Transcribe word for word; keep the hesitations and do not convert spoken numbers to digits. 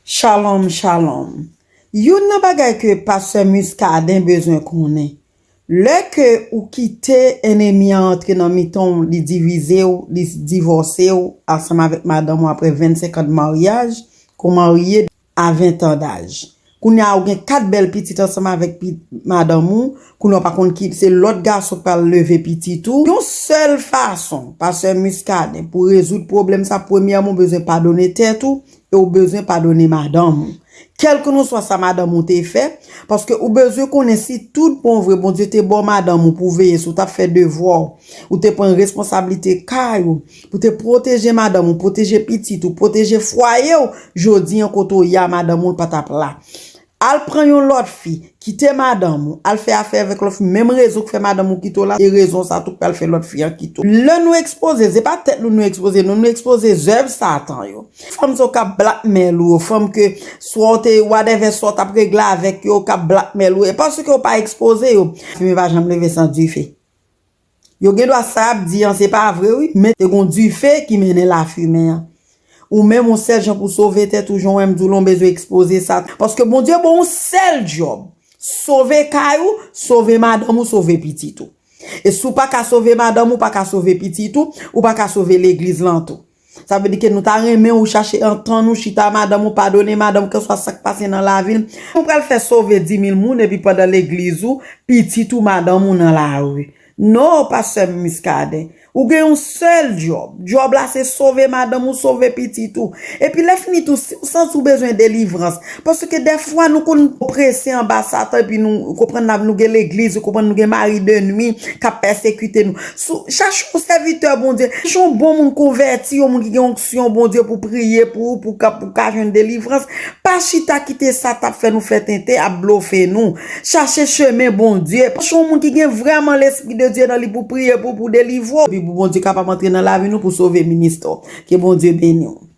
Shalom, shalom. Youn nan bagay ke pastè Muscadin bezwen konnen, lè ke ou kite enemi an antre nan mitan w, li divize w, li divòse w ansanm avèk madanm ou apre vennsenk an de maryaj, ke w marye a ven an daj. Kounye a ou gen kat bèl pitit ansanm avèk pi- madanm ou, kounye a ou pa konn ki se lòt gason k pral leve pitit ou. Yon sèl fason, pastè Muscadin, pou rezoud pwoblèm sa, premyèman ou bezwen padone tèt ou e ou bezwen padone madanm ou. Kèlkeswa sa madanm ou te fè, paske ou bezwen konnen si tout bon vre Bondye te ba w madanm ou pou veye si w t ap fè devwa w, ou te pran responsablite kay ou, pou te pwoteje madanm ou, pwoteje pitit ou, pwoteje fwaye w, jodi an kote w ye a madanm ou pa t ap la. Al pran yon lòt fi, kite madanm ou, al fè afè avèk lòt fi, menm rezon k fè madanm ou kite w la, e rezon sa tou k pral fè lòt fi an kite w. Lè nou ekspoze, se pa tèt nou nou ekspoze, non, nou ekspoze zèv Satan yo. Fanm sa yo k ap blackmail ou yo, fanm ke swa w te whatever sa w t ap regle avèk yo, k ap blackmail ou, e paske w pa ekspoze yo. Fimen pa janm leve san dife. Yo gen dwa sa y ap di an se pa vre wi, men se gon dife ki mennen lafimen an. Ou menm yon sèl jan pou sove tèt ou, jan w wè m di w la, w bezwen ekspoze sa. Paske Bondye ba w yon sèl djòb. Sove kay ou, sove madanm ou, sove pitit ou. E si w pa ka sove madanm ou, pa ka sove pitit ou, ou pa ka sove legliz lan tou. Sa vle di ke nou ta renmen ou chache antann ou, chita madanm ou, padone madanm ou, kèlkeswa sa k pase nan lavi l. Ou pral fè sove dis mil moun epi pandan legliz ou, pitit ou, madanm ou nan lari. Non, pastè Muscadin. Ou gen yon sèl djòb. Djòb la se sove madanm ou, sove pitit ou. Epi lè fini tou, si w santi w bezwen delivrans, paske dèfwa nou konn prese anba Satan epi nou konprann n ap nou gen legliz, ou konprann nou gen mari de nwi k ap pèsekite nou. Sou, chache yon sèvitè Bondye, chache yon bon moun konvèti, yon moun ki gen onksyon Bondye pou priye pou ou, pou ka, pou ka jwenn delivrans. Pa chita kite sa t ap fè nou fè tenten ap blofe nou. Chache chemen Bondye. Chache yon moun ki gen vrèman Lespri de Dye nan li pou priye pou, pou delivre w. Epi pou Bondye kapab antre nan lavi nou pou sove ministè w. Ke Bondye beni w.